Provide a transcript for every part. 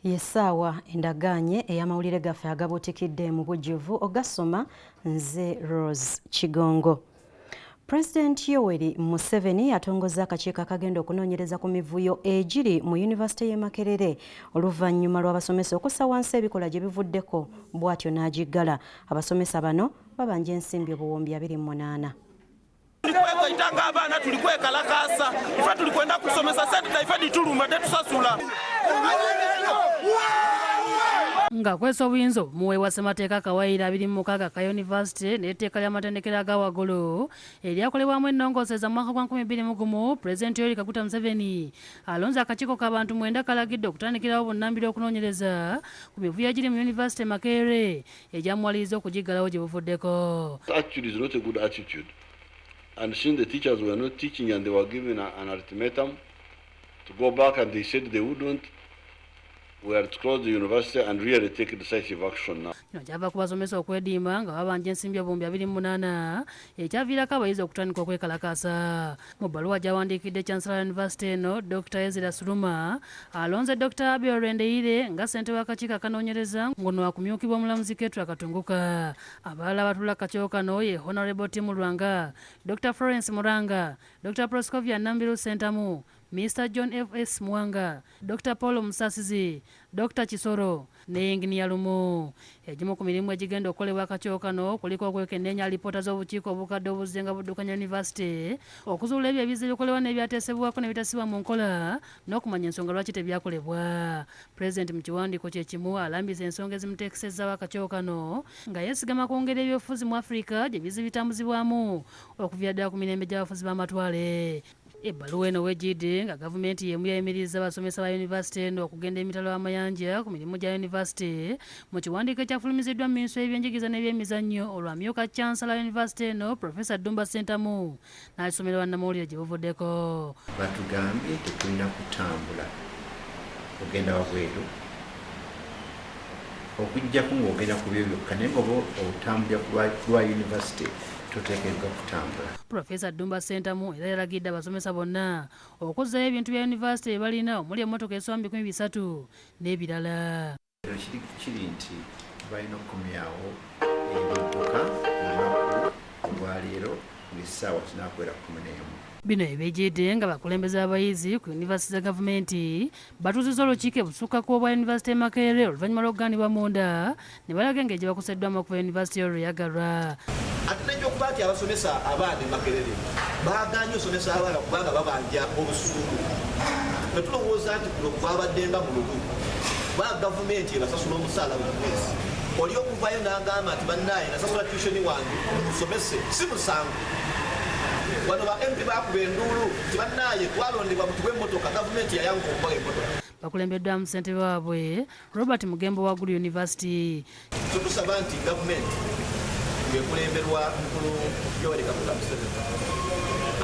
Ye ssaawa endagaanye ey'amawulire gaffe agabuutikidde mu bujjuvu, ogasoma nze Rose Kigongo. Pulezidenti Yoweri Museveni atongozza akakiiko akagenda okunoonyereza ku mivuyo egiri mu yunivasite y'e Makerere oluvannyuma lw'abasomesa okussa wansi ebikola gye bivuddeko bw'atyo n'agiggala. Abasomesa bano babanja ensimbi obuwumbi 28. Tulikwegaita ng'abaana, tuli kwekalakaasa. Ife tuli kwenda kusomesa, sente zaife dituluma, tetusasula. Ng'akozesa obuyinza obumuweebwa ssemateeka akawaayiro 26 ka yunivasite n'etteeka ly'amatendekero aga waggulu eryakolebwamu ennongoosereza mu mwaka gwa 2001, Pulezidenti Yoweri Kaguta Museveni alonze akakiiko k'abantu 9 kalagidde okutandikirawo bunnambiro okunoonyereza ku mivuyo egiri mu yunivasite Makerere egyamuwaliriza okugiggalawo gye buvuddeko. Actually, is not a good attitude. And since the teachers were not teaching and they were given an ultimatum to go back and they said they wouldn't, we are to close the university and really take decisive action now. Kino kyava ku basomesa okwediima nga babanja ensimbi obuwumbi 28, ekyaviirako abayizi okutandika okwekalakaasa. Mu bbaluwa gy'awandiikidde Chancellor University eno, Dr Ezra Suruma, alonze Dr Abel Rwendeire nga ssentebe w'akakiiko akanoonyereza, ng'ono akumyukibwa omulamuzi Ketra Katunguka. Abalala abatuula ku kakiiko kano ye Honorable Tim Lwanga, Dr Florence Muranga, Dr Proscovia Nambiru Sentamu, Mr John F S Mwanga, Dr Paul Musasizi, Dr Kisoro ne Yinginiya Lumu. Egimu ku mirimu egigenda okukolebwa akakiiko kano kuliko okwekenneenya alipoota z'obukiiko obukadde obuzze nga buddukanya yunivasite, okuzuula ebyo ebizze bikolebwa n'ebyateesebwako ne bitasibwa mu nkola, n'okumanya ensonga lwaki tebyakolebwa. Pulezidenti mu kiwandiiko kye kimu alambisa ensonga ezimuteekesezaawo akakiiko kano nga yeesigama ku ngeri ebyobufuzi mu Afirika gye bizze bitambuzibwamu okuviira ddala ku mirembe gy'abafuzi b'amatwale. Ebbaluwa eno wejjidde nga gavumenti y'emu yayimiriza abasomesa ba yunivasite eno okugenda emitala w'amayanja ku mirimu gya yunivasite. Mu kiwandiiko ekyafulumiziddwa minisitule y'ebyenjigiriza n'ebyemizannyo, olwamyuka Chancellor yunivasite eno, Profesa Ddumba Ssentamu, n'akisomera bannamawulire gye buvuddeko. Batugambye tetulina kutambula ogenda wabweru okuggyako ng'ogenda ku byo byokka, naye nga oba otambulira ku lwa yunivasite, toteekeddwa kutambula. Profesa Ddumba Ssentamu era yalagidde abasomesa bonna okuzzayo ebintu bya yunivasite bye balina, omuli emmotoka esoba mu 300 n'ebirala. Kino kiri nti balina okukomyawo ebidduka olunaku olwaleero ng'essaawa zinaakuwera 11. Bino ebijjidde nga bakulembeze abayizi ku yunivasite za gavumenti batuuzizza olukiiko ebusukkako obwa yunivasite e Makerere oluvannyuma lw'okugaanibwa munda, ne balaga engeri gye bakoseddwamu okuva yunivasite olwo yagalwa. Ate nekyokuba nti abasomesa abaana e Makerere bagaanye osomesa abaana kubanga babanja obusuulu, netulowooza nti kuno kwabadde nga mu lubu, kubanga gavumenti ebasasula omusaala buli mwezi. Oli okuvayo n'agamba nti bannaaye, nasasula tuition wange, musomese, si musango. Wano ba MP bakuba enduulu nti bannaaye, twalondebwa mutuwe emmotoka. Gavumenti yayanguka okubawa emmotoka. Bakulembeddwamu ssentebe waabwe Robert Mugembo wa Gulu University. Tusaba nti gavumenti ng'ekulemberwa mukulu Yoweri Kaguta Museveni,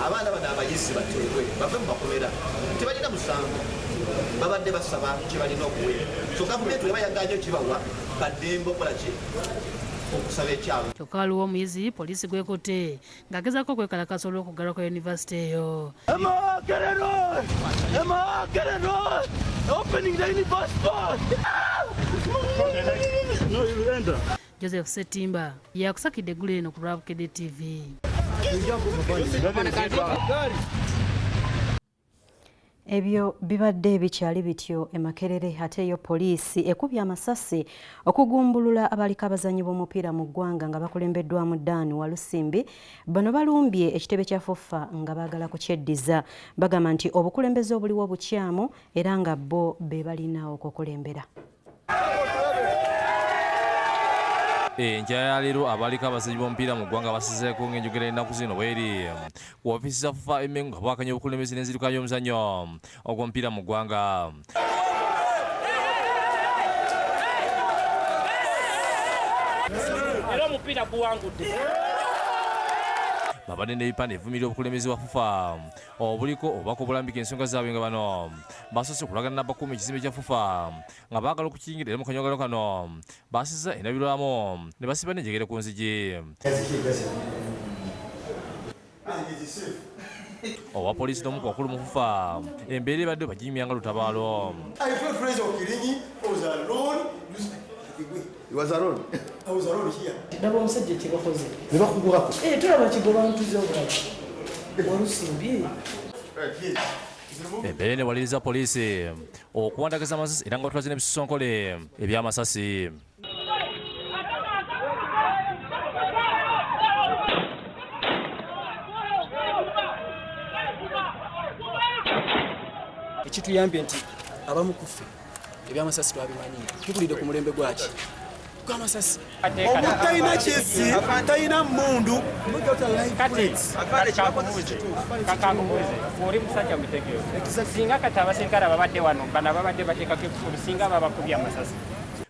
abaana bano abayizi bateebwe bave mu makomera. Tebalina musango, babadde basaba kye balina okuweera. So gavumenti weba yaganye okibawa, baddembe okukola ki? Okusaba ekyabwe. Kyokka waliwo omuyizi poliisi gwekutte ng'agezaako okwekalakasa olw'okuggalwa kwa yunivasite eyo. Makerere! Makerere! Opening the university! No, you enter. Joseph Setimba yakusakidde eggulu eno ku lwa Bukedde TV. Ebyo bibadde bikyali bityo e Makerere, ate yo poliisi ekubye amasasi okugumbulula abaliko abazannyi b'omupiira mu ggwanga nga bakulembeddwamu Dan Walusimbi. Bano balumbye ekitebe kya FUFA nga baagala kukyeddiza. Bagamba nti obukulembeze obuliwo bukyamu era nga bo be balina okukulembera. Enkya ya leero abaliko abazannyi b'omupiira mu ggwanga basizeeko ng'enjogera ennaku zino bweri ku ofiisi za FUFA Emengo nga bwakanya obukulembeze n'enziruka y'omuzannyo ogw'omupiira mu ggwanga. Era omupiira guwangudde. Babadde n'ebipande ebivumirira obukulembeze bwa FUFA obuliko obubaka obulambika ensonga zaabwe, nga bano basoose okulagana n'abakuuma ekizimbe kya FUFA nga baagala okukiyingira, era mu kanyolagano kano baasizza endabirwamu ne basiba n'enjegere ku nzigi. Owa poliisi n'omu ku bakulu mu FUFA embeera ebadde baginyumya nga lutabaalo. Ndaba omusajja kye bakoze ne bakugwako tulaba kigoba ntuze obulala Walusimbi. Embeera enewaliriza poliisi okuwandagaza amasasi era nga batulaze n'ebisosonkole eby'amasasi. Ekituyambye nti abamu ku ffe ebyamasasi twabimanyi tukulidde ku mulembe gwaki gw'amasasi. Omuntu talina kyesi, talina mmundu. Kati kakankubuuze, oli musajja mutegeevu. Singa kati abaserikale ababadde wano bano ababadde bateekako ekufulu singa babakubye amasasi.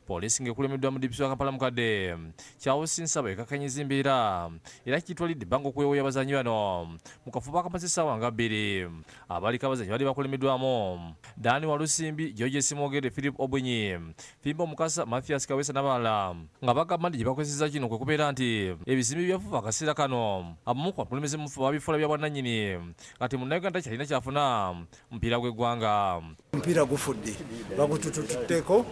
Poliisi ng'ekulembeddwa mu DPC wa Kampala Mukadde Charles Nsaba ekakanyiza embeera era kitwalidde ebbanga okuweewa abazannyi bano mu kafubo akamaze essaawa nga bbiri. Abaliko abazannyi baali bakulembeddwamu Dani Walusimbi, George Simwogere, Philip Obunyi, Fimbo Mukasa, Mathias Kawesa n'abalala nga bagamba nti gye bakozesa kino kwe kubeera nti ebizimbe bya FUFA akaseera kano abamu ku bakulembeze mu FUFA babifuula bya bwannannyini kati Munnayuganda kyalina kyafuna mupiira gw'eggwanga. Omupiira gufudde bagutututteko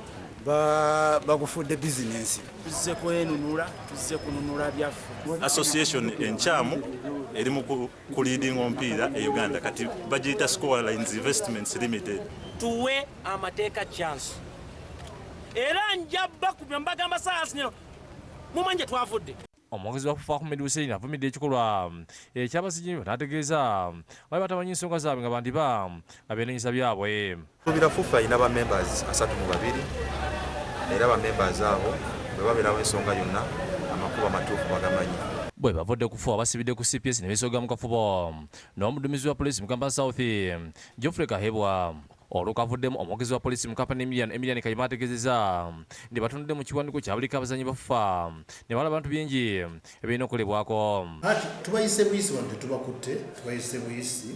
bagufudde bizinensi. Tuzze kwenunula, tuzze kununula byaffe. Association enkyamu eri mu kuleadinga omupiira e Uganda kati bagiyita Scorelines Investments Limited. Tuwe amateeka chance. Era nja bakubya mbagamba saasi nno mumanye twavudde. Omwogezi wa FUFA Ahmed Hussein avumidde ekikolwa eky'abasiginyi n'ategeeza bali batamanyi ensonga zaabwe nga bandiba nga beenonyeza byabwe. Tubira FUFA erina ba members 32 era ba members abo bwe babeerawo ensonga yonna amakubo amatuufu bagamanyi. Bwe bavudde ku FUFA basibidde ku CPS ne beesoga mu kafubo n'omuduumizi wa poliisi mu Kampala South Geoffrey Kahebwa. Olukavuddemu omwogezi wa poliisi mu Kampala Emilian Kayima ategeezezza nti batunudde mu kiwandiiko kya buliko abazannyi ba FUFA ne balaba abantu bingi ebirina okukolebwako. Ati tubayise buyisi wano tetubakutte, tubayise buyisi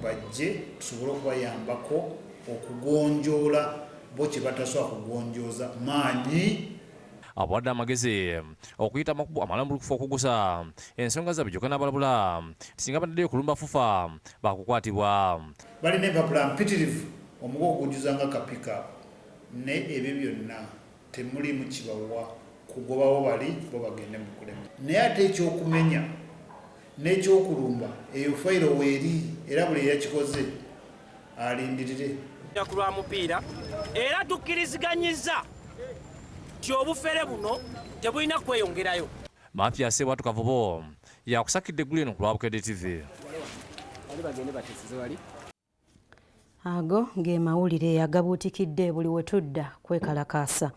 bajje tusobole okubayambako okugonjoola bo kye batasobola kugonjooza maanyi. Abawadde amagezi okuyita amakubo amalambulukufu okugusa ensonga zaabwe kyokka n'abalabula singa baddeyo okulumba FUFA baakukwatibwa. Balina empapula mpitirivu omugo ogujjuza nga kapika ne ebyo byonna temulimu kibawa kugobawo bali bo bagende mu kulema. Naye ate ekyokumenya n'ekyokulumba eyo fayiro weeri era buli eyakikoze alindirire. Ku lwa mupiira era tukkiriziganyiza nti obufere buno tebulina kweyongerayo. Mathias Watu Kavubo yakusakidde eggulu eno ku lwa Bukedde TV. Ago ge mawulire agabuutikidde buli we tudda kwekalakaasa.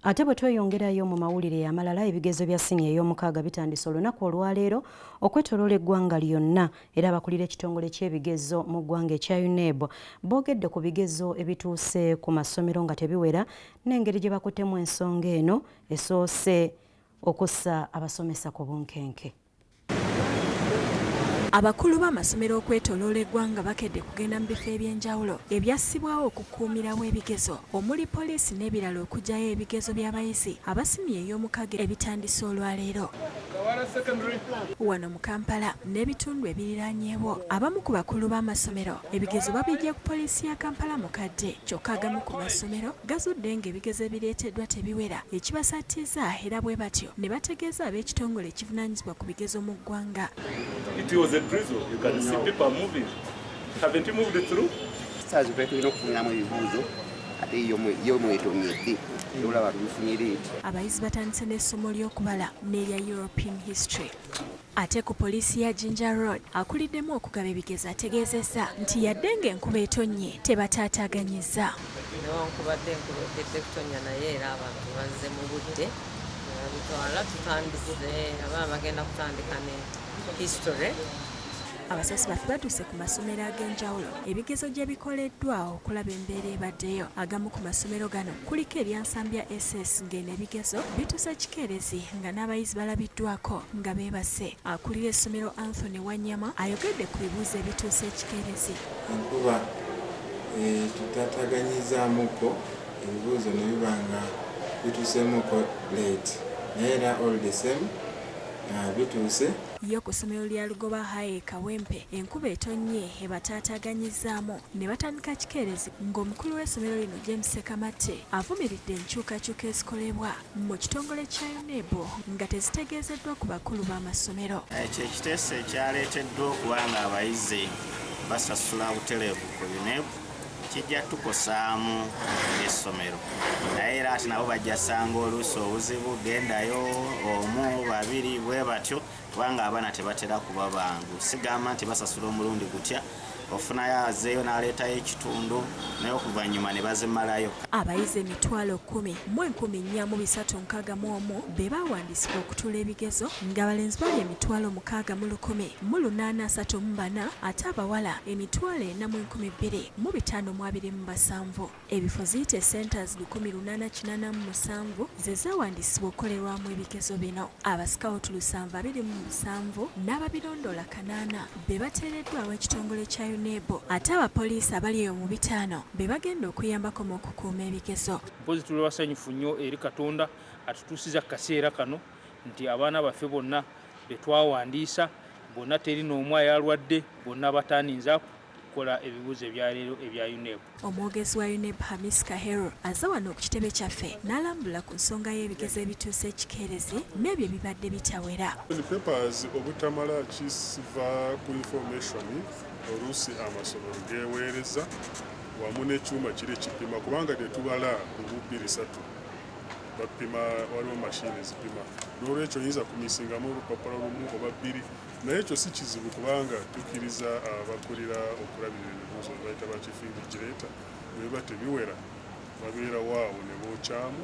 Ate bwe tweyongerayo mu mawulire amalala, ebigezo bya siniya ey'omukaaga bitandise olunaku olwaleero okwetooloola eggwanga lyonna era abakulira ekitongole ky'ebigezo mu ggwanga ekya UNEB boogedde ku bigezo ebituuse ku masomero nga tebiwera n'engeri gye bakuttemu ensonga eno esoose okussa abasomesa ku bunkenke. Abakulu b'amasomero okwetooloola eggwanga bakedde kugenda mu bifo eby'enjawulo ebyassibwawo okukuumirawo ebigezo omuli poliisi n'ebirala okuggyayo ebigezo by'abayizi abasimye ey'omukaaga ebitandise olwaleero. Wano mu Kampala n'ebitundu ebiriraanyeewo abamu ku bakulu b'amasomero ebigezo babiggye ku poliisi ya Kampala Mukadde kyokka agamu ku masomero gazudde ng'ebigezo ebireeteddwa tebiwera ekibasattiza era bwe batyo ne bategeeza ab'ekitongole ekivunaanyizibwa ku bigezo mu ggwanga. It was a drizzle. You can see people moving. Haven't you moved it through? Saazi tulina okufuniramu ebibuuzo ate yo mwetonyedde olaba tubifunye leeti. Abayizi batandise n'essomo ly'okubala n'erya European History. Ate ku poliisi ya Jinja Road akuliddemu okugaba ebigezo ategeezezza nti yadde ng'enkuba etonnye tebataataaganyizza. Newankubadde enkuba ekedde kutonnya naye era abantu bazze mu budde babitwala tutandise abaana bagenda kutandika ne history. Abasasi baffe batuuse ku masomero ag'enjawulo ebigezo gye bikoleddwa okulaba embeera ebaddeyo. Agamu ku masomero gano kuliko erya Nsambya SS ng'eno ebigezo bituuse kikeerezi nga n'abayizi balabiddwako nga beebase. Akulira essomero Anthony Wanyama ayogedde ku bibuuzo ebituuse ekikeerezi. Enkuba tutaataganyizaamuko ebibuuzo ne biba nga bituuseemuko late naye era all the same bituuse. Yo ku ssomero lya Lugoba High e Kawempe enkuba etonnye ebataataaganyizaamu ne batandika kikeerezi ng'omukulu w'essomero lino James Ssekamatte avumiridde enkyukakyuka ezikolebwa mu kitongole kya UNEB nga tezitegeezeddwa ku bakulu b'amasomero. Ekyo ekiteeso ekyaleeteddwa okuba nga abayizi basasula butereevu ku UNEB kijja tukosaamu ng'essomero, naye era ate nabo bajja sanga oluusi obuzibu, gendayo omu babiri bwe batyo, kubanga abaana tebatera kuba bangu. Sigamba nti basasula omulundi gutya, ofunayo azeeyo n'aleetayo ekitundu, naye okuvannyuma ne bazimalayo. Abayizi 10,461 be baawandiisibwa okutuula ebigezo, ng'abalenzi bali 6,000,834 ate abawala 4,002,527. Ebifo ziyite centers 1887 ze zaawandiisibwa okukolerwamu ebigezo bino. Abasikawutu 727 n'ababirondoola 8 be bateereddwawo ekitongole kya UNEB, ate abapoliisi abali eyo mu 5 be bagenda okuyambako mu okukuuma ebigezo. Mpozi tuli basanyufu nnyo eri Katonda atutuusiza kaseera kano nti abaana baffe bonna be twawandiisa bonna teri n'omu ayalwadde, bonna batandinza kukola ebibuuzo ebyaleero ebya UNEB. Omwogezi wa UNEB Hamis Kahero azze wano ku kitebe kyaffe n'alambula ku nsonga y'ebigezo ebituuse ekikeerezi n'ebyo ebibadde bitawera. Papers obutamala kisiva ku information oluusi amasomero geeweereza wamu n'ekyuma kiri ekipima, kubanga tetubala lumu bbiri ssatu, bapima, waliwo mashini zipima, n'olwekyo oyinza kumisingamu olupapula lumu oba bbiri, naye ekyo si kizibu kubanga tukkiriza abakulira okulabirira ebibuuzo bayita ba chief invigilator, bwe biba tebiwera babeera waawo ne bookyamu,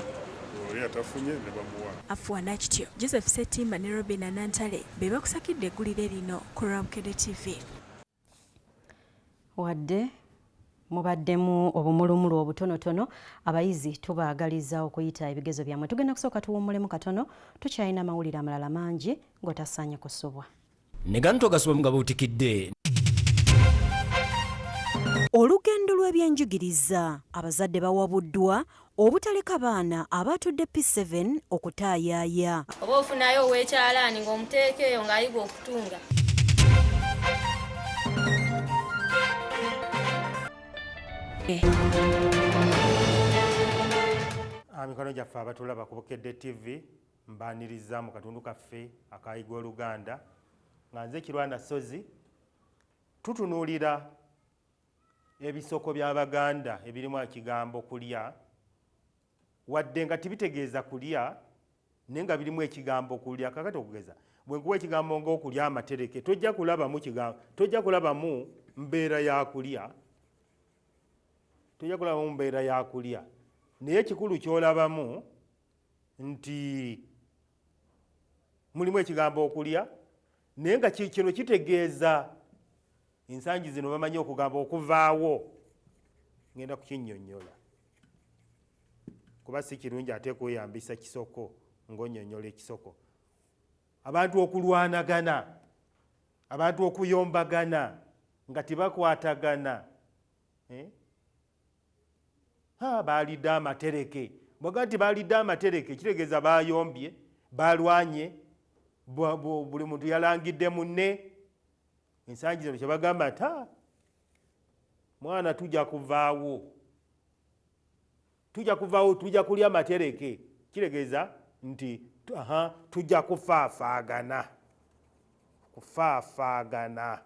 oli atafunye ne bamuwa. Afuwa Nakityo, Joseph Ssetimba ne Robin Anantale be bakusakidde eggulire lino ku Bukedde TV. Wadde mubaddemu obumulumulu obutonotono, abayizi tubaagaliza okuyita ebigezo byammwe. Tugenda kusooka tuwummulemu katono, tukyalina amawulire amalala mangi ng'otasaanye kusubwa. Neganto gasubwa mugabuutikidde. Olugendo lw'ebyenjigiriza, abazadde bawabuddwa obutaleka baana abatudde P7 okutaayaaya. Oba ofunayo ow'ekyalaani ng'omuteeka eyo ng'ayiga okutunga. Mikono gyaffe abatulaba ku Bukedde TV mbaaniriza mu katundu kaffe akayiga Oluganda nga nze Kirwana Ssozi. Tutunuulira ebisoko by'Abaganda ebirimu ekigambo kulya, wadde nga tibitegeeza kulya naye nga birimu ekigambo kulya. Kakati okugeza bwe nkuwa ekigambo ng'okulya amatereke, tojja kulabamu kigambo, tojja kulabamu mbeera ya kulya, tojja kulabamu mbeera ya kulya, naye ekikulu ky'olabamu nti mulimu ekigambo okulya, naye nga kino kitegeeza ensangi zino bamanyi okugamba okuvaawo. Ngenda kukinnyonnyola kuba si kirungi ate kweyambisa kisoko ng'onnyonnyola ekisoko. Abantu okulwanagana, abantu okuyombagana nga tebakwatagana, baalidde amatereke. Bw'ogamba nti baalidde amatereke kitegeeza baayombye, balwanye, buli muntu yalangidde munne. Ensangi zino kye bagamba nti mwana tujja kuvaawo, tujja kuvaawo, tujja kulya matereke, kitegeeza nti tujja kufaafaagana, kufaafaagana.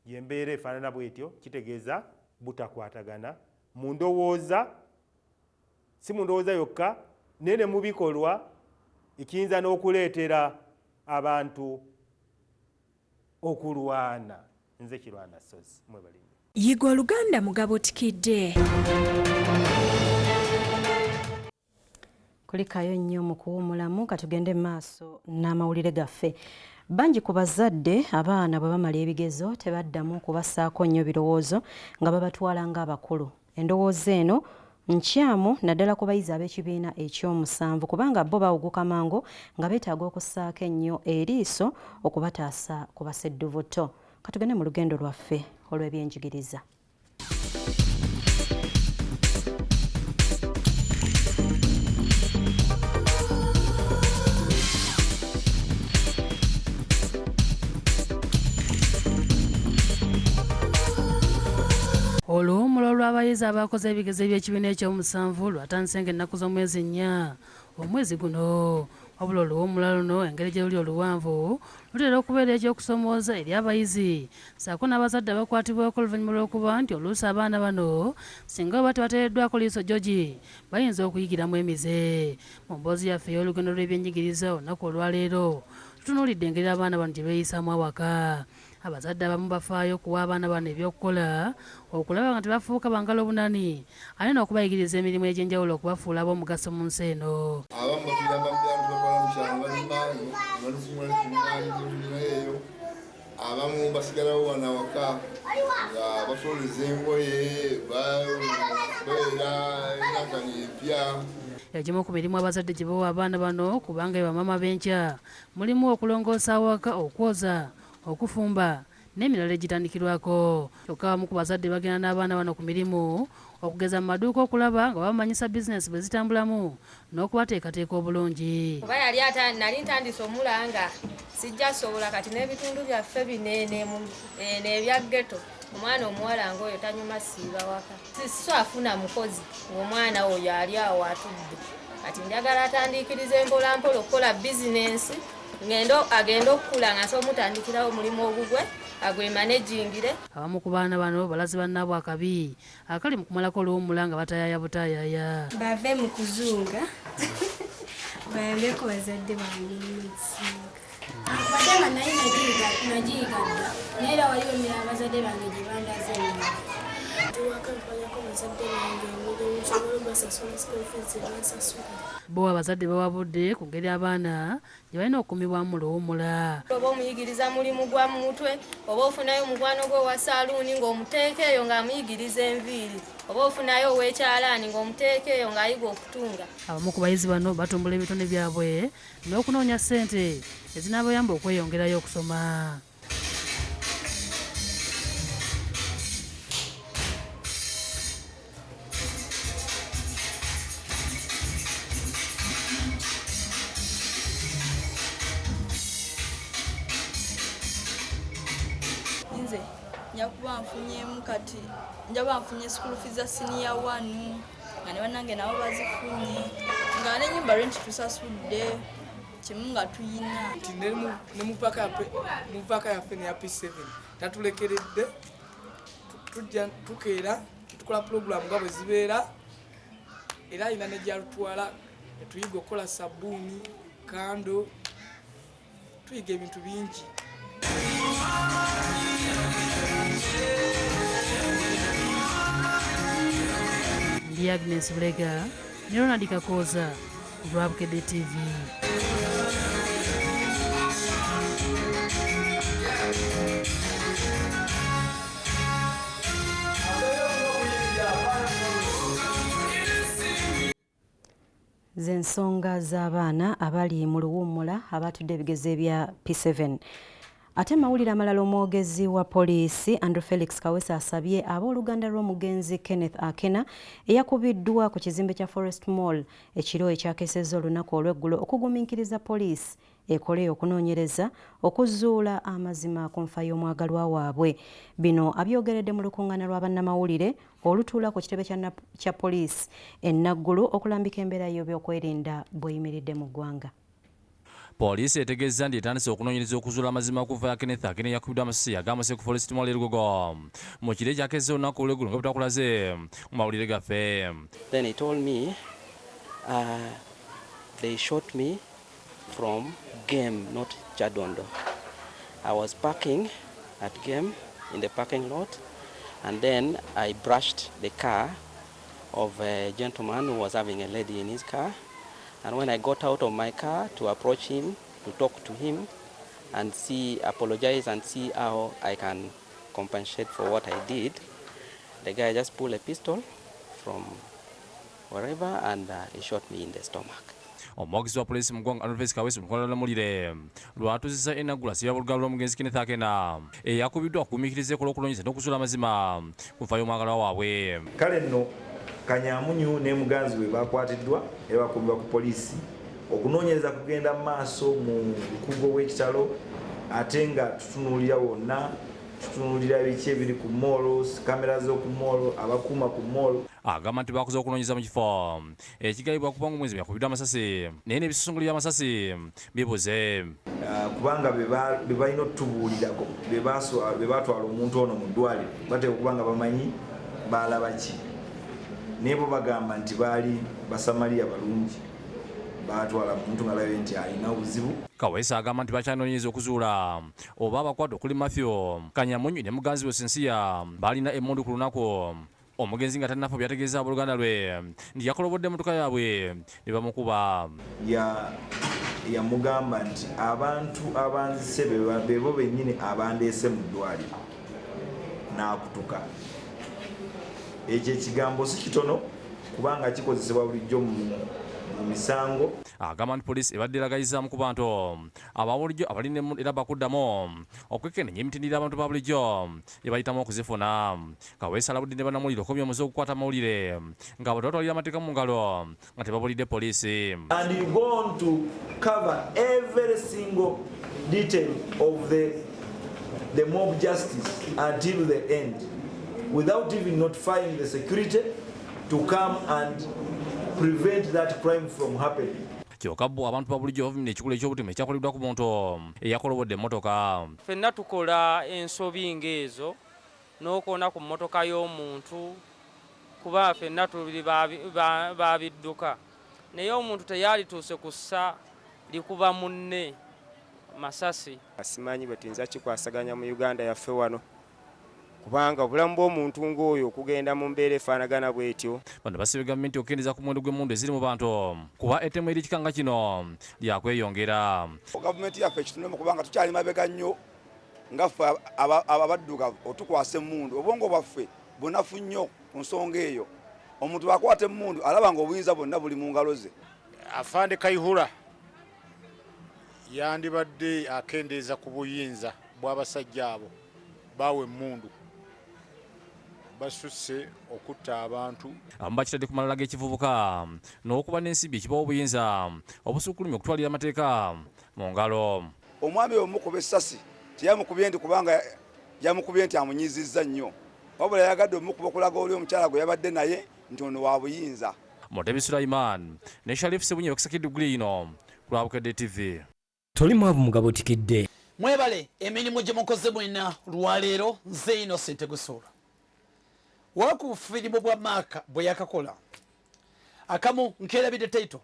Yembeera efaanana bwetyo kitegeeza butakwatagana mu ndowooza, si mu ndowooza yokka naye ne mu bikolwa, ekiyinza n'okuleetera abantu okulwana. Nze Kirwana Ssozi, mwebale nnyo. Yiga Oluganda mugabuutikidde. Kulikayo nnyo mu kuwummulamu, katugende mu maaso n'amawulire gaffe. Bangi ku bazadde abaana bwe bamala ebigezo tebaddamu kubassaako nnyo birowoozo nga babatwala ng'abakulu. Endowooza eno nkyamu naddala ku bayizi ab'ekibiina eky'omusanvu, kubanga bo bawuguka mangu nga beetaaga okussaako ennyo eriiso okubataasa ku basedduvuto. Katugende mu lugendo lwaffe olw'ebyenjigiriza. olw'abayizi abakoze ebigezo eby'ekibiina ekyomusanvu lwatandise ng'ennaku z'omwezi 4 omwezi guno. Wabula oluwummula luno engeri gye luli oluwanvu lutera okubeera ekyokusomooza eri abayizi ssaako n'abazadde abakwatibwako oluvannyuma lw'okuba nti oluusi abaana bano singa baba tebateereddwako liiso jjogi bayinza okuyigiramu emize. Mu mboozi yaffe ey'olugendo lw'ebyenjigiriza olunaku olwaleero tutunuulidde engeri abaana bano gye beeyisaamu awaka. Abazadde abamu bafaayo okuwa abaana bano ebyokukola okulaba nga tebafuuka bangalo bunani ate n'okubayigiriza emirimu egy'enjawulo okubafuula ab'omugaso mu nsi eno. Abamu batuyamba mu byalo tubatwala mu kyalo balima eyo, abamu basigalawo wano awaka nga basoleza engoye babeera enakani empya. Egimu ku mirimu abazadde gye bawa abaana bano kubanga be bamaama b'enkya mulimu okulongoosa awaka, okwoza, okufumba n'emirala egitandikirwako. Kyokka abamu ku bazadde bagenda n'abaana bano ku mirimu okugeza mu maduuka okulaba nga babamanyisa bizinensi bwe zitambulamu n'okubateekateeka obulungi. Kuba yali nali ntandise omulanga sijja sobola kati n'ebitundu byaffe binene ebya ghetto omwana omuwala ng'oyo tanyuma siiba waka. So afuna mukozi ng'omwana oyo ali awo atudde. Kati njagala atandiikirize mpola mpola okukola bizinensi ngendo agenda okukula nga nsobola omutandikirawo omulimu ogugwe agwemanejingire. Abamu ku baana bano balaze bannaabwe akabi akali mu kumalako oluwummula nga batayaaya butayaaya. Bave mu kuzunga bayambeko bazadde bange ekisinga. Badde nga naye nagiyiga dda naye era waliwo emirala abazadde bange gye bandaze ennyo. Tuwaka nkolako bazadde bange emirimu nsobola obasasula school fees bansasula. Bo abazadde bawabudde ku ngeri abaana gye balina okukumibwamu mu luwummula. Oba omuyigiriza mulimu gwa mu mutwe, oba ofunayo omukwano gwe owa saaluuni ng'omuteeka eyo ng'amuyigiriza enviiri, oba ofunayo ow'ekyalaani ng'omuteeka eyo ng'ayiga okutunga. Abamu ku bayizi bano batumbula ebitone byabwe n'okunoonya ssente ezinaabayamba okweyongerayo okusoma. Nze njakuba nfunyemu kati njaba nfunye school fees za senior 1 nga ne bannange nabo bazifunye nga n'ennyumba rent tusasudde kimu nga tuyina. Nti ne mu paaka yaffe neya P7 tatulekeredde tujja tukeera tukola pulogulaamu nga bwe zibeera era alina ne gyalutwala ne tuyiga okukola sabbuuni, kando, tuyiga ebintu bingi. Ndi Agnes Bulega ne Ronald Kakooza olwa Bukedde TV. Z'ensonga z'abaana abali mu luwummula abatudde ebigezo ebya P7. Ate mawulire amalala, omwogezi wa poliisi Andrew Felix Kawesa asabye abooluganda lw'omugenzi Kenneth Akena eyakubiddwa ku kizimbe kya Forest Mall ekiro ekyakeesezza olunaku olw'eggulo okugumiikiriza poliisi ekole okunoonyereza okuzuula amazima ku nfa y'omwagalwa waabwe. Bino abyogeredde mu lukuŋŋaana lwa bannamawulire olutuula ku kitebe kya poliisi e Naggulu okulambika embeera y'ebyokwerinda bw'eyimiridde mu ggwanga. Poliisi etegeeza nti etandise okunoonyereza okuzuula amazima ku nfa ya Kenneth Akena eyakubiddwa amasasi agamuse ku Forest Mall e Lugogo mu kiro ekyakeesezza olunaku olw'eggulo nga bwe twakulaze mu mawulire gaffe. Then he told me they shot me from Game, not Kyadondo. I was parking at Game in the parking lot, and then I brushed the car of a gentleman who was having a lady in his car. And when I got out of my car to approach him, to talk to him, and see, apologize and see how I can compensate for what I did, the guy just pulled a pistol from wherever and he shot me in the stomach. Omwogezi wa poliisi mu ggwanga Andrew Felix Kaweesi mu lwatuuzizza e Naggulu asibya abooluganda lw'omugenzi Kenneth Akena eyakubiddwa okugumiikiriza ekola okunoonyereza n'okuzuula amazima ku nfa y'omwagalwa waabwe. Kale nno Kanyamunyu ne muganzi we bakwatiddwa era bakuumibwa ku poliisi. Okunoonyereza kugenda mu maaso mu bukugu obw'ekitalo ate nga tutunuulira wonna Tutunuulira biki ebiri ku mall, kamera z'oku mall, abakuuma ku mall. Agamba nti bakoze okunoonyeza mu kifo ekigambibwa okuba ng'omwenzi yakubiddwa amasasi, naye n'ebisusungulo by'amasasi bibuze. Kubanga be balina otubuulirako, be batwala omuntu ono mu ddwaliro, bateekwa okuba nga bamanyi baalaba ki. Naye bo bagamba nti baali Basamaliya balungi, baatwala muntu ng'alabye nti alina obuzibu. Kaweesa agamba nti bakyanoonyeza okuzuula oba abakwate okuli Matthew Kanyamunyu ne muganzi we Cynthia balina emmundu ku lunaku omugenzi nga tannafa byategeeza abooluganda lwe nti yakolobodde emmotoka yaabwe ne bamukuba. Yamugamba nti abantu abanzise bebo bennyini abandeese mu ddwaliro, n'akutuka. Ekyo ekigambo si kitono kubanga kikozesebwa bulijjo mu misango. Agamba nti poliisi ebadde eragayizaamu ku bantu aba bulijjo abalina emmundu era bakuddamu okwekenneenya emitendera abantu ba bulijjo gye bayitamu okuzifuna. Kaweesa alabudde ne bannamawulire okomya omuze okukwata amawulire nga abantu batwalira amateeka mu ngalo nga tebabulidde poliisi. And you go on to cover every single detail of the mob justice until the end without even notifying the security to come and prevent that crime from happening. Kyokka bo abantu ba bulijjo bavumira ekikula eky'obutemu ekyakoleddwa ku muntu eyakolobodde emmotoka. Ffenna tukola ensobi ng'ezo n'okoona ku mmotoka y'omuntu kuba ffenna tuli babidduka, naye omuntu teyalituuse kussa likuba munne masasi. Simanyi bwe tuyinza kikwasaganya mu Uganda yaffe wano, kubanga obulamu bw'omuntu ng'oyo okugenda mu mbeera efaanagana bw'etyo. Bano basabye gavumenti okukendeeza ku muwendo gw'emmundu eziri mu bantu kuba ettemu erikika nga kino lyakweyongera. Gavumenti yaffe ekitunemu kubanga tukyali mabega nnyo nga ffe abaddugavu otukwasa emmundu. Obwongo bwaffe bunafu nnyo ku nsonga eyo. Omuntu bw'akwata emmundu alaba ng'obuyinza bwonna buli mu ngalo ze. Afande Kayihura yandibadde akendeeza ku buyinza bw'abasajja abo bawa emmundu basusse okutta abantu. Abamu bakitadde ku malala g'ekivubuka n'okuba n'ensimbi ekibawa obuyinza obusukkulumye okutwalira amateeka mu ngalo. Omwami omukuba essasi teyamukubye nti kubanga yamukubye nti amunyizizza nnyo, wabula yayagadde omukuba okulaga oli omukyala gwe yabadde naye nti ono wa buyinza. Mutebi Sulaiman ne Sharif Sebunye bakusakidde Green ku Lwabukedde TV. Toli mwavu mugabo otikidde. Mwebale emirimu gye mukoze mwena lwaleero. Nze Innocent Gusola. Waku firimu bwa Maaka bwe yakakola akamu nkerabidde title,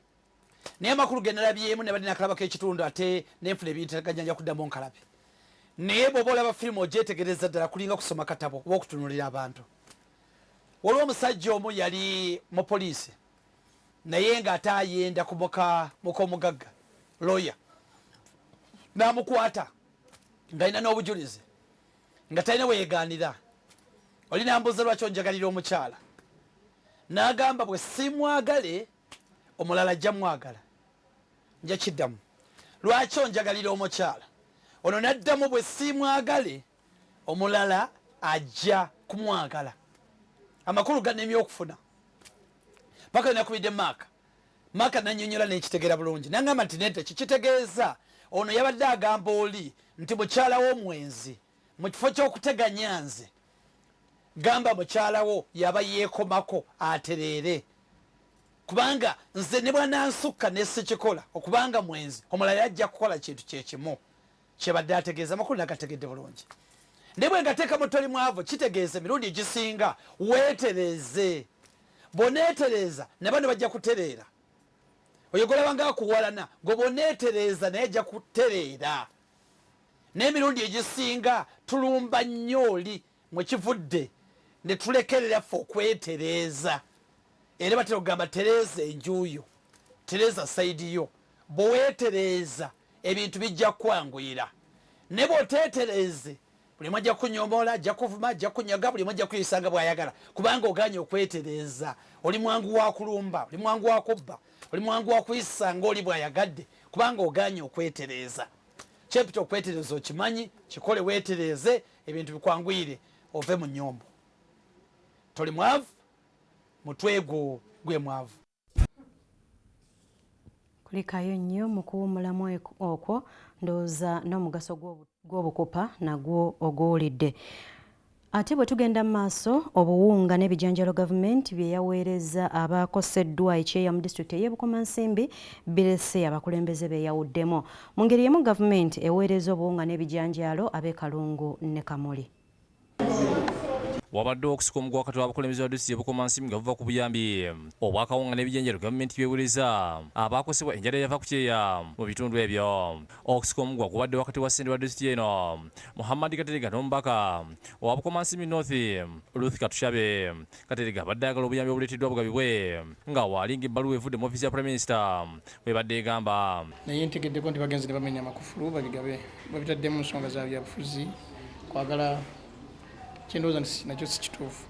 naye amakulu ge nalabyemu ne badde nakalabako ekitundu ate nenfuna ebintu nja kuddamu nkalabe. Naye bw'oba olaba firimu ogyetegereza ddala kulinga kusoma katabo oba okutunuulira abantu. Waliwo omusajja omu yali mu poliisi naye ng'ate ayenda ku muka omugagga lawyer, n'amukwata ng'alina n'obujulizi nga talina weyegaanira. Oli nambuuza lwaki onjagalira omukyala, n'agamba bwe simwagale omulala ajja mwagala. Nja kiddamu, lwaki onjagalira omukyala ono? N'addamu bwe simwagale omulala ajja kumwagala. Amakulu gannemye okufuna paka nakubidde Maaka. Maaka nanyonyola nekitegeera bulungi, nangamba nti nedda, kikitegeeza ono yabadde agamba oli nti mukyala w'omwenzi, mu kifo ky'okuteganya nze gamba mukyala wo yaba yeekomako atereere, kubanga nze ne bwanansukka nesikikola okubanga mwenzi, omulala yajja kukola kintu kyekimu. Kyebadde ategeeza amakulu nagategedde bulungi. Naye bwe ngateeka mu Toli Mwavu, kitegeeza emirundi egisinga weetereeze. Bw'oneetereeza ne bano bajja kutereera. Oyo golaba nga akuwalana gwe, bw'oneetereeza naye ajja kutereera. N'emirundi egisinga tulumba nnyo oli mwekivudde ne tulekerera ffe okwetereeza. Era batera okugamba tereeza enjuuyo, tereeza side yo. Bweweetereeza ebintu bijja kukwanguyira, naye bw'oteetereeze buli omu ajja kunyomoola, ajja kuvuma, ajja kunyaga, buli omu ajja kuyisanga bw'ayagala, kubanga oganye okwetereeza. Oli mwangu wa kulumba, oli mwangu wa kubba, oli mwangu wa kuyisa ng'oli bw'ayagadde, kubanga oganye okwetereeza. Kyempita okwetereeza okimanyi, kikole weetereeze, ebintu bikwanguyire, ove mu nnyombo. Toli mwavu, mutwe gwo gwe mwavu. Kulikayo nnyo mu kuwummulamu okwo, ndowooza n'omugaso gw'obu Gw'obukopa nagwo oguwulidde. Ate bwe tugenda mu maaso, obuwunga n'ebijanjalo gavumenti bye yaweereza abakoseddwa ekyeya mu disitulikiti ey'e Bukomansimbi birese abakulembeze beeyawuddemu. Mu ngeri y'emu gavumenti eweereza obuwunga n'ebijanjaalo ab'e Kalungu ne Kamuli. Wabaddewo okusika omuguwa wakati w'abakulembeze ba disitulikiti y'e Bukomansimbi nga buva ku buyambi obwakawunga n'ebijanjaalo gavumenti byeweereza abaakosebwa enjala eyava ku kyeya mu bitundu ebyo. Okusika omuguwa gubadde wakati wa ssentebe wa disitulikiti eno Muhammad Katerega n'omubaka owa Bukomansimbi North Ruth Katushabe. Katerega abadde ayagala obuyambi obuleeteddwa bugabibwe nga waalinga ebbaluwa evudde mu ofiisi ya Prime Minister bwebadde egamba. Naye ntegeddeko nti bagenze ne bamenya amakufulu babigabe, babitaddemu nsonga za byabufuzi kwagala kyendowooza nti nakyo si kituufu.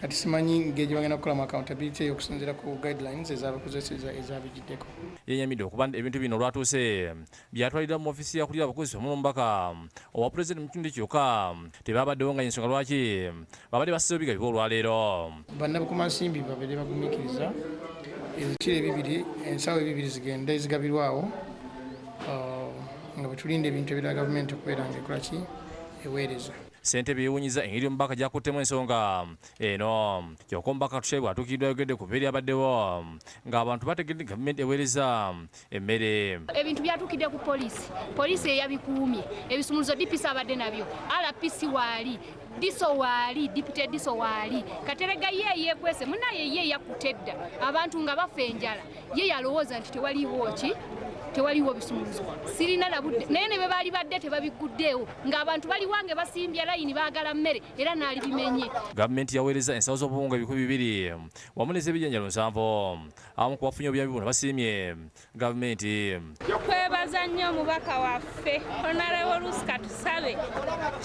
Kati simanyi ngeri gye bagenda kukolamu accountability okusinziira ku guidelines ezabakozesa ezabigiddeko. Yenyamidde okuba nti ebintu bino olwatuuse byatwalirwa mu ofiisi yakulira abakozi wamu n'omubaka owa pulezidenti mu kitundu kyokka tebabaddewo nga ensonga lwaki babadde basizeewo bigabibwa olwaleero. Bannabukomansimbi babeere bagumiikiriza ebikiro ebibiri, ensawo ebibiri zigende zigabirwawo nga bwe tulinda ebintu ebirala gavumenti okubeera nga ekola ki eweereza. Ssentebe yeewuunyizza engeri omubaka gy'akuttemu ensonga eno. Kyokka omubaka Katushabe bw'atuukiddwa ayogedde ku mbeera yabaddewo ng'abantu bategedde gavumenti eweereza emmere. Ebintu byatuukidde ku poliisi, poliisi eyabikuumye, ebisumuluzo DPC abadde nabyo, RPC waali, DISO waali, Deputy DISO waali, Katerega ye yeekwese, munnaye ye yakutte dda, abantu nga bafa enjala, ye yalowooza nti tewaliiwo ki? Tewaliwo bisumuluzo. Sirina na budde, naye ne bwe baali badde tebabiguddeewo, ng'abantu bali wange basimbye layini baagala mmere era n'alibimenye. Gavumenti yaweereza ensawo z'obuwunga 2000 wamu n'ez'ebijanjaalo 7. Abamu ku bafunye obuyambi buno basiimye gavumenti. Twebaza nnyo omubaka waffe Honorable Ruth Katusabe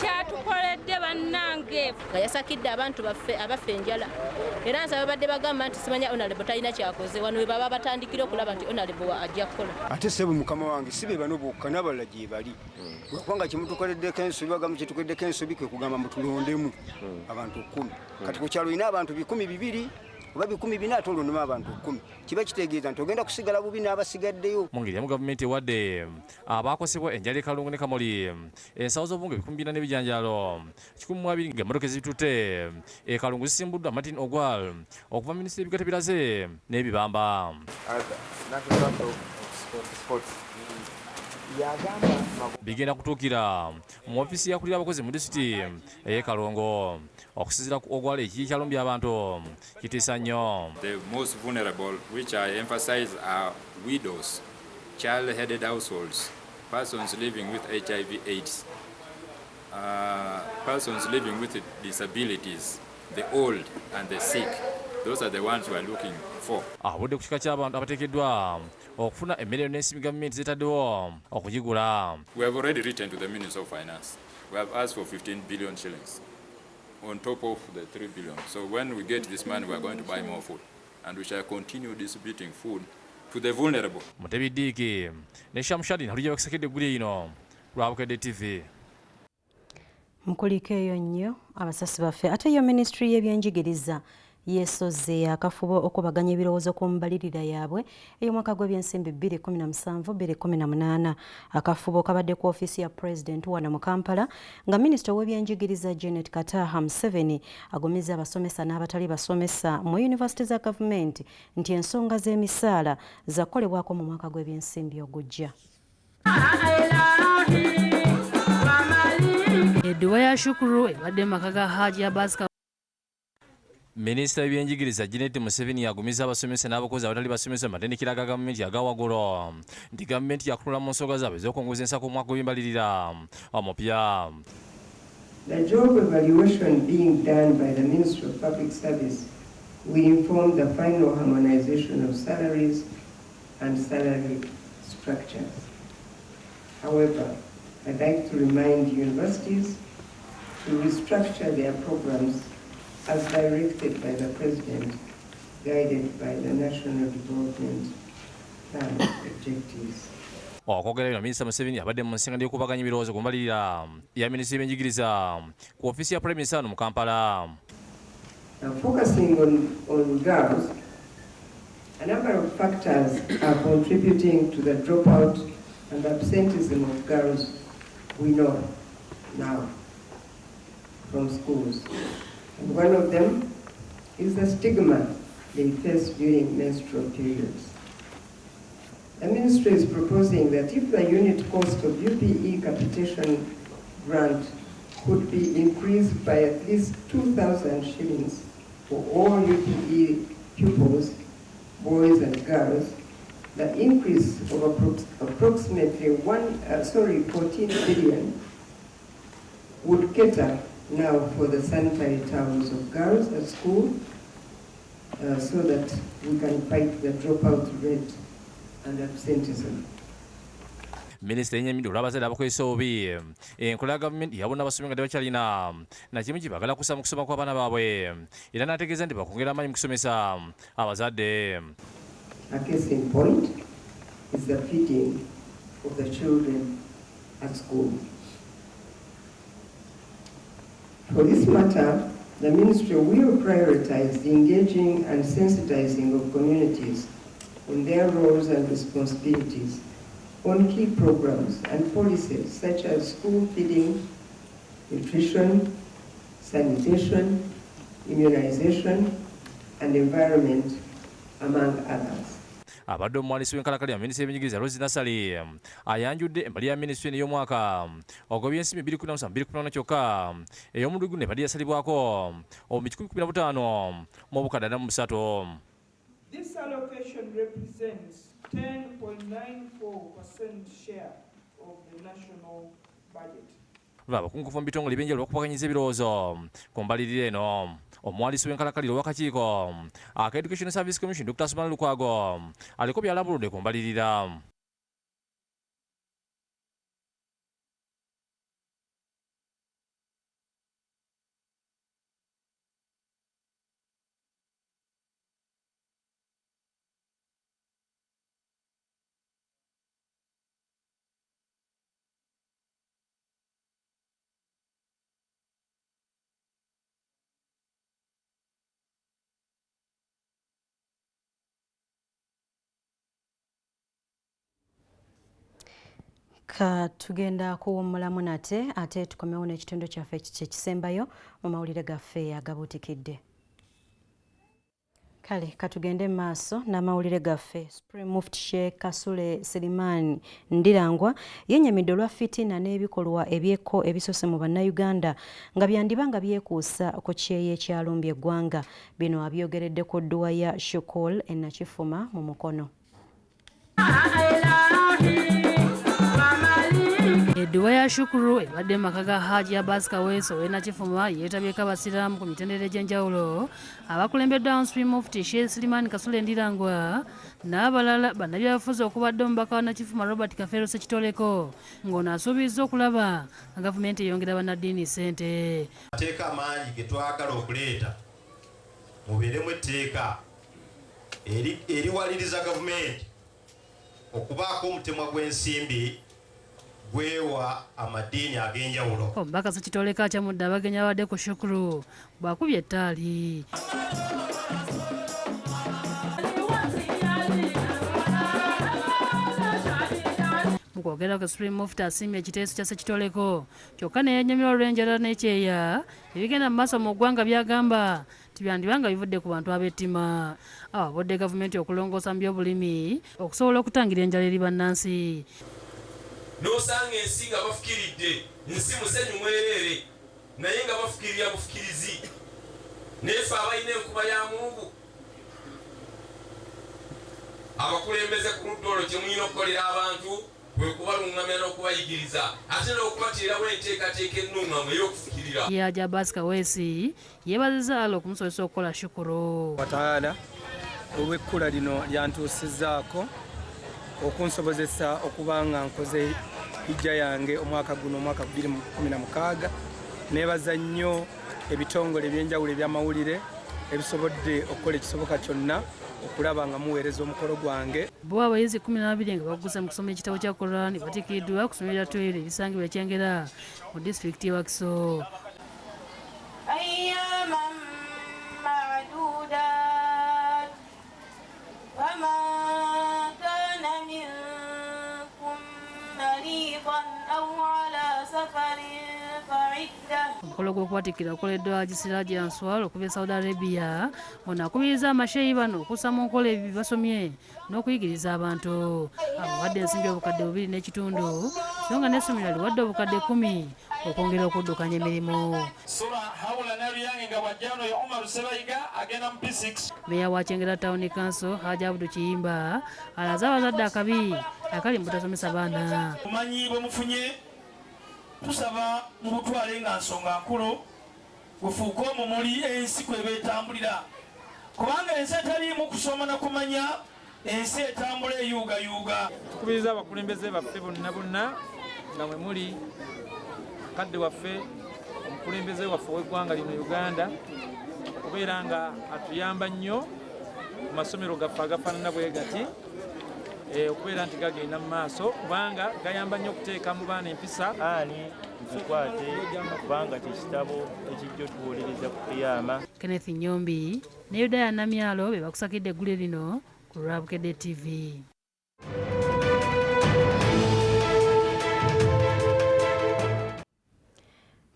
kyatukoledde bannange. Nga yasakidde abantu baffe abafa enjala, era nsaba babadde bagamba nti simanya Honorable talina kyakoze, wano we baba batandikira okulaba nti Honorable ajja kukola. Ate ssebo mukama wange si be bano bokka n'abalala gye bali, kubanga kyemutukoleddeko ensobi bagamba kyetukoleddeko ensobi kwe kugamba mutulondemu abantu 10. Kati ku kyalo olina abantu 2,000 oba 4,000 ate olondemu abantu 10, kiba kitegeeza nti ogenda kusigala bubi n'abasigaddeyo. Mu ngeri emu gavumenti ewadde abaakosebwa enjala e Kalungu ne Kamuli ensawo z'obuwunga 4,000 n'ebijanjaalo 120 ng'emmotoka ezitutte e Kalungu zisimbuddwa Martin Ogwal okuva minisitule y'ebigatta biraze n'ebibamba. Bigenda kutuukira mu ofiisi yakulira abakozi mu disitulikiti ey'e Kalongo. Okusinziira ku Ogwal ekiyi kyalumbye abantu kitiisa nnyo. The most vulnerable, which I emphasize, are widows, child-headed households, persons living with HIV/AIDS, persons living with disabilities, the old and the sick. Those are the ones we are looking for. Abudde ku kika ky'abantu abateekeddwa okufuna emmere n'ensimbi gavumenti zeetaddewo okugigula. We have already written to the Minister of Finance. We have asked for 15 billion shillings on top of the 3 billion. So when we get this money, we are going to buy more food. And we shall continue distributing food to the vulnerable. Mutebi Diiki ne Shamshadi Nalujja bakisakedde eggulire lino lwa Bukedde TV. Mukuliko eyo nnyo abasasi baffe. Ate yo minisitule y'ebyenjigiriza yeesoze akafubo okubaganya ebirowoozo ku mbalirira yaabwe ey'omwaka gw'ebyensimbi 2017-2018. Akafubo kabadde ku ofiisi ya pulezidenti wano mu Kampala nga minisita w'ebyenjigiriza Janet Kataha Museveni agumizza abasomesa n'abatali basomesa mu yunivasite za gavumenti nti ensonga z'emisaala zakolebwako mu mwaka gw'ebyensimbi ogujja. Edduwa ya Shukuru ebadde mu maka ga Haji Abbas. Minisita w'ebyenjigiriza Janet Museveni yagumizza abasomesa n'abakozi abatali basomesa mu matendekero ga gavumenti aga waggulu nti gavumenti yakutunula mu nsonga zaabwe ez'okwongeza ensako mu mwaka gw'embalirira omupya. The job evaluation being done by the Ministry of Public Service will inform the final harmonization of salaries and salary structures. However, I'd like to remind universities to restructure their programs as directed by the President, guided by the National Development Plan objectives. Okwogera bino Minisita Museveni abadde mu nsenganda y'okubaganya ebirowoozo ku mbalirira ya minisitule y'ebyenjigiriza ku ofiisi ya Prime Minister mu Kampala. Now, focusing on girls, a number of factors are contributing to the dropout and absenteeism of girls we know now from schools. And one of them is the stigma they face during menstrual periods. The ministry is proposing that if the unit cost of UPE capitation grant could be increased by at least 2,000 shillings for all UPE pupils, boys and girls, the increase of approximately 14 billion would cater now for the sanitary towels of girls at school, so that we can fight the dropout rate and absenteeism. Minisita yennyamidde olw'abazadde abakozesa obubi enkola ya gavumenti yabonna abasomi nga tebakyalina na kimu kye baagala kussa mu kusoma kw'abaana baabwe, era n'ategeeza nti bakwongera amaanyi mu kusomesa abazadde. A case in point is the feeding of the children at school. For this matter, the ministry will prioritize the engaging and sensitizing of communities on their roles and responsibilities on key programs and policies such as school feeding, nutrition, sanitation, immunization, and environment, among others. Abadde omuwandiisi w'enkalakkalira ya minisitule y'ebyenjigiriza Rose Nassali ayanjudde embali ya minisitule ey'omwaka ogw'ebyensimbi 2017-2018 kyokka ey'omulundi guno ebadde yasalibwako obuwumbi 115 mu bukadde 43. This allocation represents 10.94% share of the national budget. Abakungu mu bitongole ebyenjawulo bakubaganyiza ebirowoozo ku mbalirira eno. Omuwandiisi w'enkalakkalira ow'akakiiko aka Education Service Commission Dr. Asuman Lukwago aliko by'alambuludde ku mbalirira. Ka tugenda kuwummulamu nate ate tukomewo n'ekitundu kyaffe kyekisembayo mu mawulire gaffe agabuutikidde. Kale katugende mu maaso n'amawulire gaffe. Supreme Mufti Sheikh Kasule Siliman Ndirangwa yennyamidde olwa fitina n'ebikolwa ebyekko ebisose mu bannayuganda nga byandiba nga byekuusa ku kyeyo ekyalumbye eggwanga. Bino abyogeredde ku dduwa ya Shukul e Nakifuma mu Mukono. Edduwa ya Shukuru ebadde mu maka ga Haji Abbas Kaweesi ow'e Nakifuma yeetabyeko abasiraamu ku mitendera egy'enjawulo abakulembeddwa Supreme Mufti Sheikh Siliman Kasule Ndirangwa n'abalala bannabyabufuzi okubadde omubaka wa Nakifuma Robert Kafeero Ssekitoleko ng'ono asuubizza okulaba nga gavumenti eyongera bannaddiini ssente. Amateeka amangi ge twagala okuleeta mubeeremu etteeka eriwaliriza gavumenti okubaako omutemwa gw'ensimbi gwewa amadiini ag'enjawulo. Omubaka Ssekitoleko akyamudde abagenyi abadde ku Shukuru bw'akubye ettaali. Mu kwogera ku Supreme Mufti asiimye ekiteeso kya Ssekitoleko kyokka ne yennyamira olw'enjala n'ekyeya ebigenda mu maaso mu ggwanga by'agamba nti byandiba nga bivudde ku bantu ab'ettima. Awabudde gavumenti okulongoosa mu byobulimi okusobola okutangira enjala eri bannansi. N'osanga ensi nga bafukiridde nsi musenyu mwereere naye nga bafukirira bufukirizi, naye ffe abalina enkuba ya Mungu abakulembeze ku ludda olwo kye mulina okukolera abantu kwe kubaluŋŋamya n'okubayigiriza ate n'okubateerawo enteekateeka ennungamu ey'okufukirira. Ye Haji Abbas Kaweesi yeebazizza Allah okumusobozesa okukola Shukuru. Wataala olw'ekkula lino lyantuusizzaako okunsobozesa okuba nga nkoze hijja yange omwaka guno omwaka 2016. Neebaza nnyo ebitongole ebyenjawulo eby'amawulire ebisobodde okukola ekisoboka kyonna okulaba nga muweereza omukolo gwange. Bo abayizi 12 nga bagguse mu kusoma ekitabo kya Quran batikiddwa ku ssomero lya Twere erisangibwa e Kyengera mu disitulikiti y'e Wakiso. gw'okubatikkira okukoleddwa Haji Siraje Answal okuva e Saudi Arabia. Ono akubiriza amasheyi bano okussa mu nkola ebyo bye basomye n'okuyigiriza abantu. Abawadde ensimbi obukadde 2.5 so nga n'essomero aliwadde obukadde 10 okwongera okuddukanya emirimu. Meeya wa Kyengera Town Council Haji Abdu Kiyimba alaze abazadde akabi akali mu butasomesa baana. Obumanyi bwe mufunye tusaba mubutwale nga nsonga nkulu, bufuuke omumuli ensi kwe beetambulira, kubanga ensi etaliimu kusoma na kumanya, ensi etambula eyuugayuuga. Tukubiriza abakulembeze baffe bonna bonna nga mwe muli kadde waffe, omukulembeze waffe ow'eggwanga lino Uganda, okubeera nga atuyamba nnyo ku masomero gaffe agafaanana bwe gati, okubeera nti gagenda mu maaso kubanga gayamba nnyo okuteeka mu baana empisa. Ani nkikwate kubanga kye kitabo ekijja otuwolereza ku kiyama. Kenneth Nyombi ne Yudaya Namyalo be bakusakidde eggulire lino ku lwa Bukedde TV.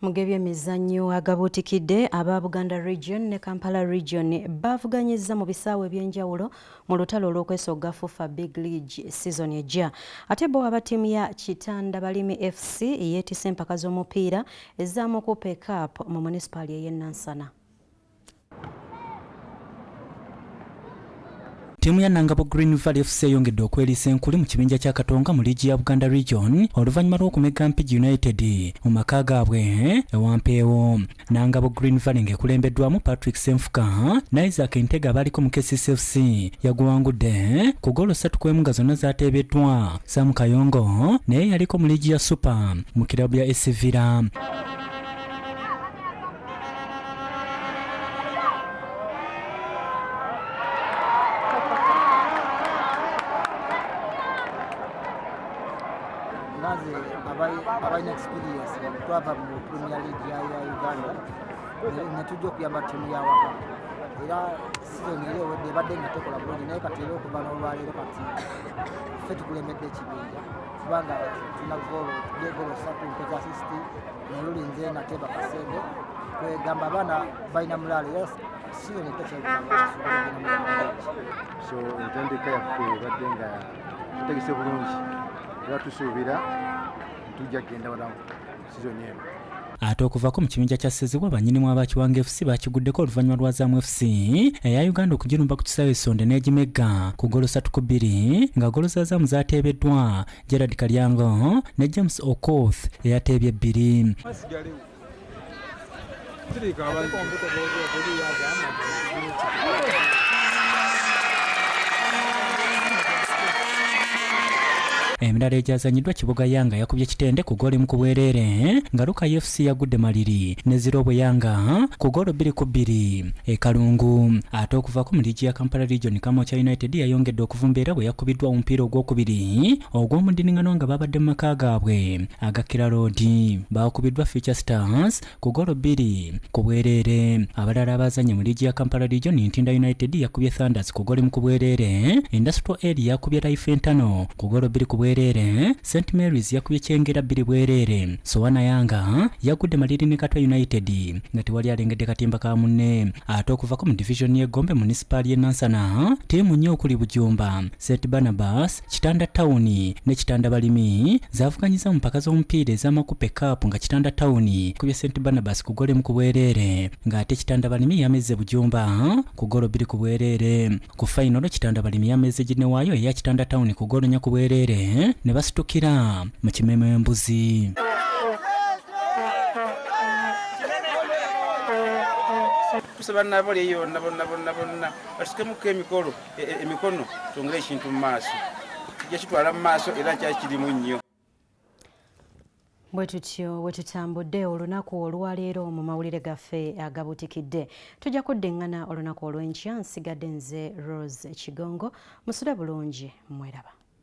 Mu g'ebyemizannyo agabuutikidde, aba Buganda Region ne Kampala Region bavuganyizza mu bisaawe eby'enjawulo mu lutalo olw'okwesogga FUFA Big League season ejja. Ate bo aba ttiimu ya Kitanda Balimi FC yeetisse empaka z'omupiira eza Mukupe Cup mu munisipaali ey'e Nansana. Ttiimu ya Nangabo Green Valley FC eyongedde okweriisa enkuli mu kibinja kya Katonga mu liigi ya Buganda Region oluvannyuma lw'okumegga Mpigi United mu maka gaabwe e Wampeewo. Nangabo Green Valley ng'ekulembeddwamu Patrick Senfuka ne Isaac Ntega abaliko mu KCC FC yaguwangudde ku ggoolo 3-1 nga zonna zaateebeddwa Sam Kayongo naye yaliko mu liigi ya Super mu kiraabu ya SC Villa. Abalina experience twava mu Premier League ya Uganda ne tujja okuyamba ttiimu ya waka, era season era ewedde ebadde nga tekola bulungi, naye kati era okuva n'olwaleero kati ffe tukulembedde ekibinja kubanga tulina ggoolo 3 nkozi assist naye lulinze nateeba kasenge kwegamba abaana balina mulaalo era season etokyagenda. So entandika yaffe ebadde nga tutegese bulungi era tusuubira tujja kugenda wala season eno. Ate okuvaako mu kibinja kya Ssezibwa, bannyinimu aba Kiwanga FC bakiguddeko oluvannyuma lwa Zamu FC eya Uganda okugirumba ku kisaawe Essonde n'egimegga ku ggoolo 3-2 nga ggoolo za Zamu zaateebeddwa Gerard Kalyango ne James Okoth eyateebye 2. Emirala egyazanyiddwa, Kibuga Yanga yakubye Kitende ku ggoolo 1 ku bwereere nga Luka FC yagudde Maliri ne Zirobwe Yanga ku ggoolo 2-2 e Kalungu. Ate okuvaako mu liigi ya Kampala Region, Kamwokya United yayongedde okuvumbeera bwe yakubiddwa omupiira ogwokubiri ogw'omuddiringano nga babadde mu maka gaabwe aga Kira Road. Baakubiddwa Future Stars ku ggoolo 2 ku bwereere. Abalala abazannye mu liigi ya Kampala Region, Ntinda United yakubye Thunders ku ggoolo 1 ku bwereere, Industrial Area yakubye Life Entano ku ggoolo 2 ku bwereere, St Mary's yakubye Kyengera 2 bwereere, Sowana Yanga yagudde Maliri ne Katwe United nga tewali alengedde katimba ka munne. Ate okuvako mu division y'e Gombe munisipaali y'e Nansana, ttiimu nnyo okuli Bujumba, St Barnabas, Kitanda Town ne Kitanda Balimi zaavuganyiza mu mpaka z'omupiira ez'Amakupe Cup nga Kitanda Town kubye St Barnabas ku ggoolo 1 ku bwereere ng'ate Kitanda Balimi yamezze Bujumba ku ggoolo 2 ku bwereere. Ku fayinolo Kitanda Balimi yamezze ginne waayo eya Kitanda Town ku ggoolo 4 ku bwereere ne basitukira mu kimeme embuzi. Tusaba nabali eyo bonna bonna bonna bonna batukemuko emikono twongere ekintu mu maaso, kijja kitwala mu maaso era kyakirimu nnyo. Bwe tutyo bwe tutambudde olunaku olwaleero mu mawulire gaffe agabuutikidde. Tujja kuddiŋŋana olunaku olw'enkya. Nsigadde nze Rose Kigongo, musule bulungi, mweraba.